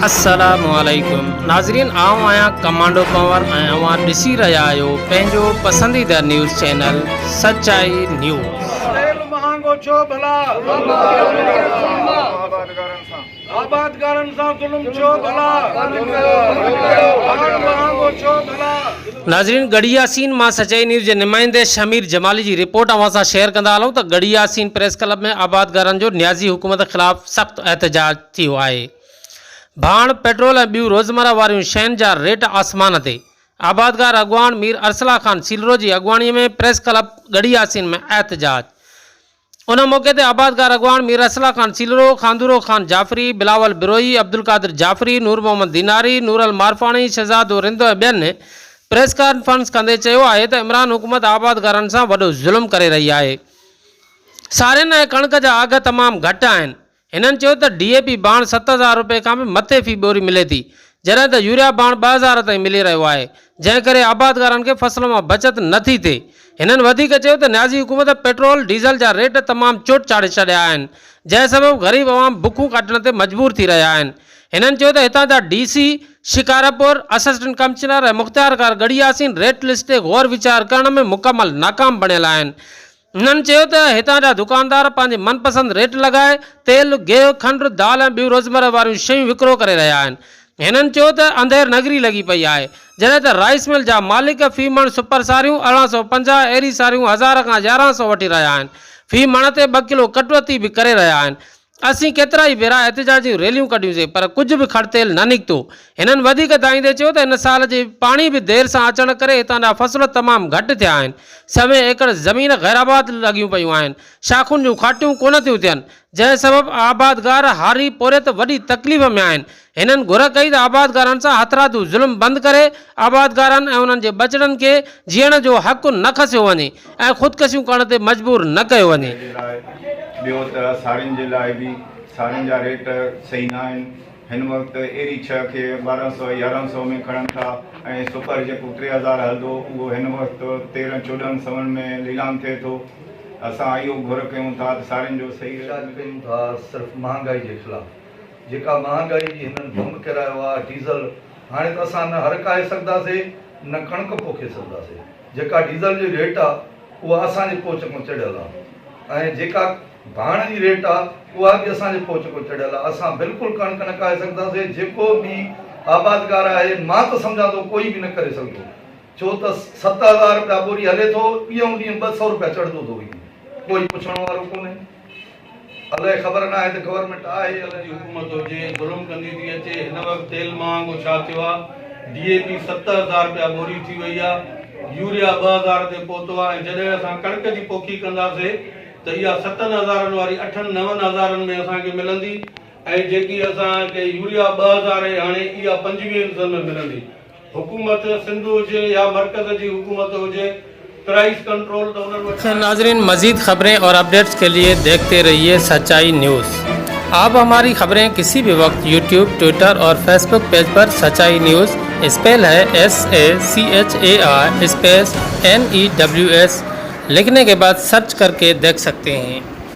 السلام عليڪم ناظرين آئون آهيان ڪمانڊو پنور ۽ اوهان ڏسي رهيا آهيو پنهنجو پسنديده نيوز چينل سچائي نيوز. تيل مهانگو ڇو ڀلا؟ آبادگارن سان ظلم ڇو ڀلا؟ ڀاڻ مهانگو ڇو ڀلا؟ ناظرين ڳڙهي ياسين مان سچائي نيوز جي نمائندي شهمير جمالي جي رپورٽ اوهان سان شيئر ڪندا هلون ته ڳڙهي ياسين پريس ڪلب ۾ آبادگارن جو نيازي حڪومت خلاف سخت احتجاج ٿيو آهي. ڀاڻ، پيٽرول ۽ ٻيون روزمره واريون شين جا ريٽ آسمان تي، آبادگار اڳواڻ مير ارسلا خان سيلرو جي اڳواڻي ۾ پريس ڪلب ڳڙهي ياسين ۾ احتجاج. ان موقعي تي آبادگار اڳواڻ مير ارسلا خان سيلرو، خاندورو خان جعفري، بلاول بروهي، عبدالقادر جعفري، نور محمد ديناري، نورل مارفاڻي، شهزادو رند ۽ ٻين پريس ڪانفرنس ڪندي چيو آهي ته عمران حڪومت آبادگارن سان وڏو ظلم ڪري رهي آهي. سارين ۽ ڪڻڪ جا اگهه تمام گهٽ آهن. هنن چيو ته ڊي اي پي ڀاڻ 7000 رپئي کان به مٿي في ٻوري ملي ٿي، جڏهن ته يوريا ڀاڻ 2000 تائين ملي رهيو آهي، جنهن ڪري آبادگارن کي فصل مان بچت نه ٿي ٿئي. هنن وڌيڪ چيو ته نيازي حڪومت پيٽرول، ڊيزل جا ريٽ تمام چوٽ چاڙهي ڇڏيا آهن، جنهن سبب غريب عوام بکون ڪاٽڻ تي مجبور ٿي رهيا آهن. هنن چيو ته هتان جا D C Shikarpur, assistant commissioner ۽ مختيارڪار ڳڙهي ياسين ريٽ لسٽ تي غور ويچار ڪرڻ ۾ مڪمل ناڪام بڻيل آهن. هنن چيو ته هتان جا دڪاندار پنهنجي من پسند ريٽ لڳائي تيل، گيهه، کنڊ، دال ۽ ٻيون روزمره واريون شيون وڪرو ڪري رهيا آهن. هنن چيو ته انڌير نگري لڳي پئي آهي، جڏهن ته رائيس مل جا مالڪ في مڻ سپر ساريون 1850، ايري ساريون هزار کان 1100 وٺي رهيا آهن، في مڻ تي ٻه ڪلو ڪٽوتي به ڪري رهيا آهن. اسين ڪيترائي ڀيرا احتجاجي ريليون ڪڍيون سين پر ڪجهه به کڙتيل نه نڪتو. هنن وڌيڪ دانهيندي چيو ته هن سال جي پاڻي به دير سان اچڻ ڪري هتان جا فصل تمام گهٽ ٿيا آهن. سوين ايڪڙ زمين غيرآباد لڳيون پيون آهن. شاخن جون کاٽيون ڪونه ٿيون ٿين. جنهن سبب آبادگار، هاري، پورهيت وڏي تڪليف ۾ آهن. هنن گهر ڪئي ته آبادگارن سان هٿرادو ظلم بند ڪري آبادگارن ۽ انهن جي ٻچڙن کي جيئڻ جو حق نه کسيو وڃي ۽ خودڪشيون ڪرڻ تي مجبور نه ڪيو وڃي. جي لاء ٻيو ته سارين جي لاء به سارين جا ريٽ صحيح نه آهن هن وقت ايري ڇهه کي ٻارهن سئو يارهن سئو ۾ کڻن ٿا ۽ سپر جيڪو 3000 هلندو اهو هن وقت تيرهن چوڏهن سون ۾ ليلام ٿئي ٿو اسان اهو گهر ڪيون ٿا ته سارين جو صحيح ريٽ احتجاج ڪيون ٿا صرف مهانگائي جي خلاف جيڪا مهانگائي جي هنن بم ڪيرايو آ ڊيزل هاڻي ته اسان نه هر ڪاهي سگهنداسي نه ڪڻڪ پوکي سگهنداسي جيڪا ڊيزل جي ريٽ آ اها اسان جي پهچ کان چڙهيل آ ۽ جيڪا ڀاڻ جي ريٽ آ اها به اسان جي پهچ کان چڙهيل آ اسان بلڪل ڪڻڪ نه ڪاهي سگهنداسي جيڪو به آبادگار آهي مان ته سمجهان ٿو ڪوئي به نه ڪري سگهندو ڇو ته 7000 رپيا ٻوري هلي ٿو ڏينهون ڏينهن 200 رپيا چڙهندو ٿو وڃي ڪوئي پڇڻ وارو ڪونهي. الائي خبر ناهي ته گورنمينٽ آهي الائي. جي حڪومت هجي ظلم ڪندي ٿي اچي هن وقت تيل مهانگو ڇا ٿيو آ ڊي اي پي 7000 رپيا ٻوري ٿي وئي آ يوريا 2000 تي پهتو آ ۽ جڏهن اسان ڪڻڪ جي پوکي ڪنداسي ته اها ستن هزارن واري اٺن نون هزارن ۾ اسان کي ملندي ۽ جيڪي اسان کي يوريا 2000 هاڻي اها پنجويهن سون ۾ ملندي حڪومت سنڌ هجي يا مرڪز جي حڪومت هجي پرائس ڪنٽرول ته انهن وٽ آهي. ناظرين مزيد خبرين اور اپڊيٽس کے لئي ديکھتي رھيي سچائي نيوز آپ ھماري خبرين ڪسي بھي وقت يوٽيوب ٽوئٽر اور فيسبوڪ پيج پر سچائي نيوز اسپيل ھي S A C H A I space N E W S لکھني کے بعد سرچ ڪر ڪي ديکھ سکتي ھين.